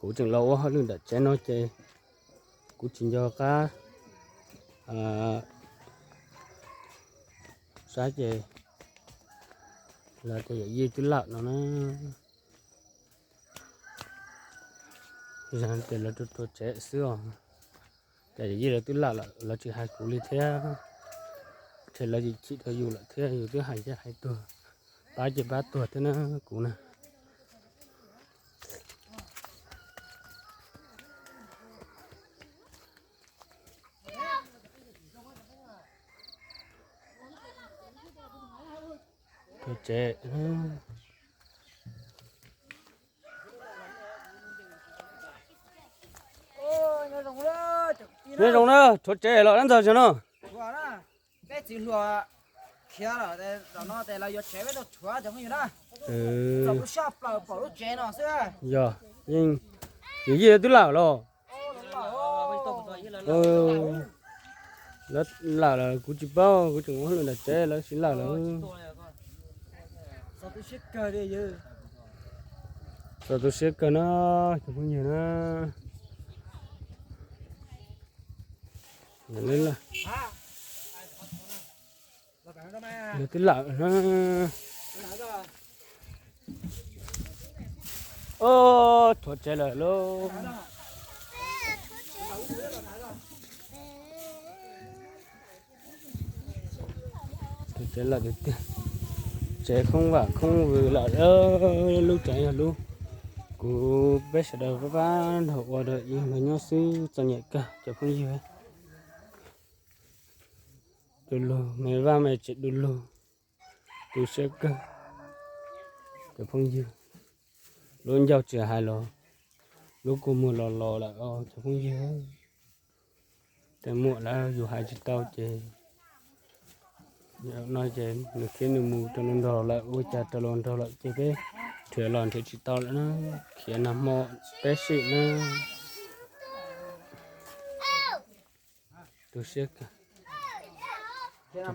Kuv tseem los ua hauj lwm nram tsev no ces kuv tsis nco qab saib ces lawv tias yawm yij twb lawm no na. Ces lawv rau rau tsev xwb os. Ces yawm yij lawv twb lawm lawm, lawv tsis hais kuv li thiab. Ces lawv chim chim rau yus lawm thiab, yus twb hais ces hais tuag, pab ces pab tuag thiab na kuv na. Rhuav tsev. Nyob zoo na, rhuav tsev los dab ntxawg tsev no. Peb txiv hluas khiav lawm, zaum no ces lawv yuav tsev peb tuaj rhuav cov phooj ywg na. Zaum lub sij hawm plaws pom lub tsev no xwb. Yog, yeej, yawm yij twb lawm los? Lawm lawm, kuv tsis paub, kuv tseem ua hauj lwm nram tsev, lawv tsis lawm lawm. Txaus tu siab kawg na, cov phooj ywg na. Lawv twb lawm na. Rhuav tsev lawm lauj. Rhuav tsev lawm tiag tiag. Tsev khoob vam khoob vwm lawm, lub tsev yog lub kuv peb sawv daws pab pab nrog ua rau ib los nyob xwb, txom nyem kawg cov phooj ywg. Du lug, me vaj me tsev du lug, tu siab kawg cov phooj ywg. Lub ncauj tsis hais los lub kua muag los los lawm os cov phooj ywg. Tej muam lawm yus hais tsis tau ces no ces nws khiav nws mus rau nws nrog lawm, ua cas rau los nrog lawm ces peb nrhiav los nrhiav tsis tau lawm na. Khiav nag hmo peb sim na. Tu siab kawg. Khiav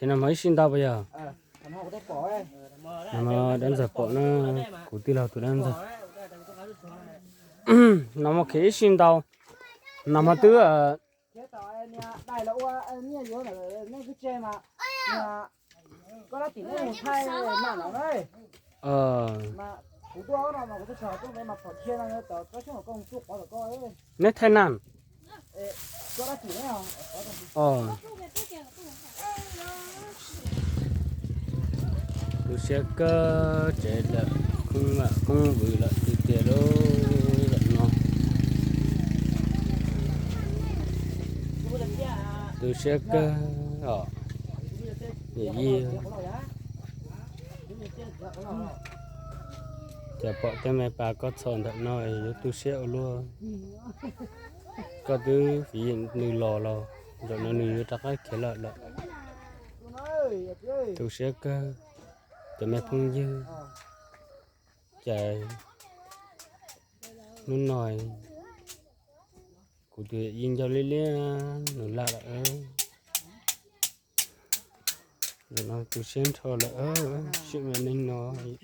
nag hmo ib sij ntau puas yog? Nag hmo dab ntxawg pom na, kuv tij laug tus dab ntxawg. Nag hmo khiav ib sij ntau, nag hmo twb neb thaij nam? Tu siab kawg, tsev lawm, khoob vam khoob vwm lawm tiag tiag lauj no. Tu siab kawg os, yawm yij. Cas pom tej me pas koj txhom ntawm no yuav tu siab ua luaj. Koj twb fiv nws los los, zaum no nws yuav rov qab khiav lawm lawm. Tu siab kawg, cov me phooj ywg. Cas hnub no kuv tus yij ncauj liab liab nws lawm lawm. Zaum no tu siab nrho lawm, sim me neeg no ib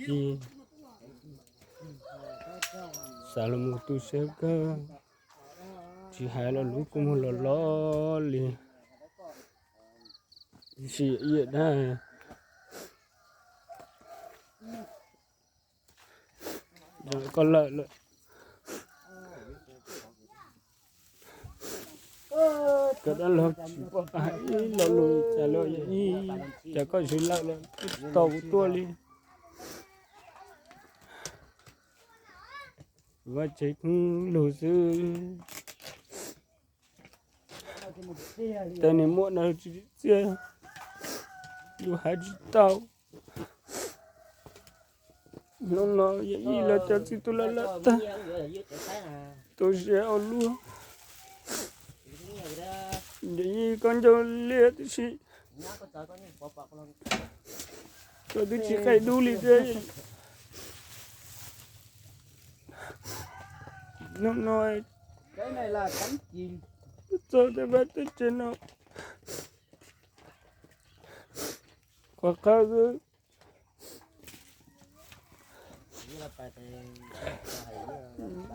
xav los mus tu siab kawg, tsis hais los lub kua muag los los li. Sim ib yam dab koj lawm lawm. Koj dab laug tsis pom hais ib lo lus cas los yawm yij, cas koj tsis lawm los tsis tau kuv tuaj li. Vaj tsev khoob lug xwb. Tej niag muam no tsis txiaj, yus hais tsis tau. Hnub no yawm yij los cov txiv tub lawv lawm tag, tu siab ua luaj. Yawm yij koj ncauj liab tib si, koj twb tsis qaij dub li thiab. Hnub no txog tej vaj tej tsev no, qhov qhawv xwb.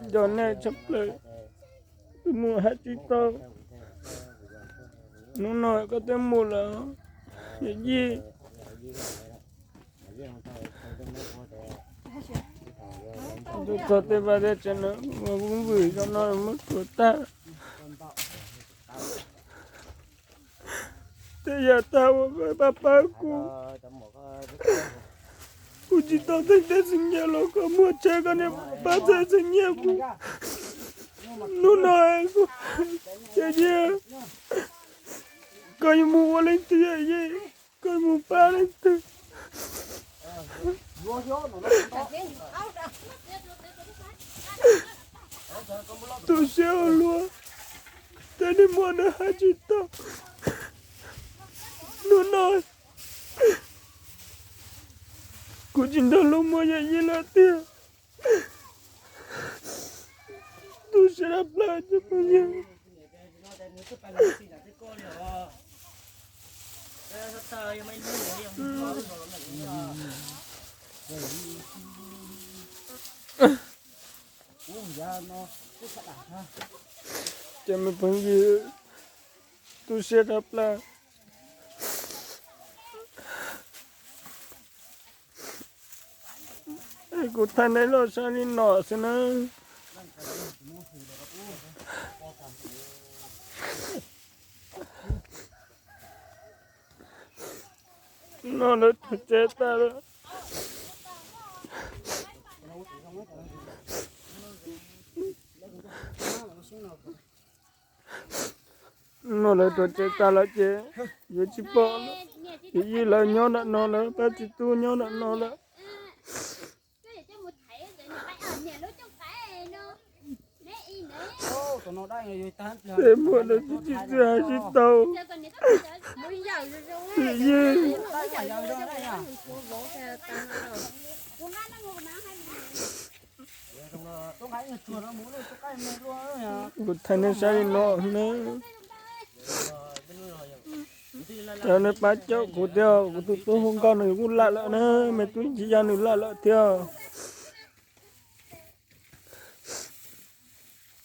Nco nej tshaj plaws, mus hais tsis tau. Hnub no koj twb mus lawm, yawm yij. Tus txog tej vaj tej tsev no, ua vwm vwm zog no muab tuag tag. Tej yam tag ua pab pab kuv. Kuv tsis tau txheeb teb txheeb nyiaj los koj muab tsheb koj niam pab txheeb txheeb nyiaj kuv. Hnub no kuv, yawm yij, koj yuav mus ua leej twg yawm yij? Koj mus pab leej twg? Tu siab ua luaj, tej niag muam ntawd hais tsis tau. Hnub no kuv tsis nrog luag muaj yawm yij lawm tiag. Tu siab tshaj plaws cov phooj ywg. Cov me phooj ywg, tu siab tshaj plaws. Kuv thaij nej los saib li no xwb na. No lawv tuag tsev tag lawm. No lawv tuag tsev tag lawm ces yuav tsis pom lawm. Yawm yij lawv nyob nram no lawm, pab txiv tub nyob nram no lawm. Tej muam lawv tsis txawj hais tsis tau. Yawm yij, kuv thaij nej saib li no na. Thov nej pab caum kuv thiab, kuv tus tub hu nkauj nws kuj lam lawm na, me tub Ntsis Yaj nws lam lawm thiab.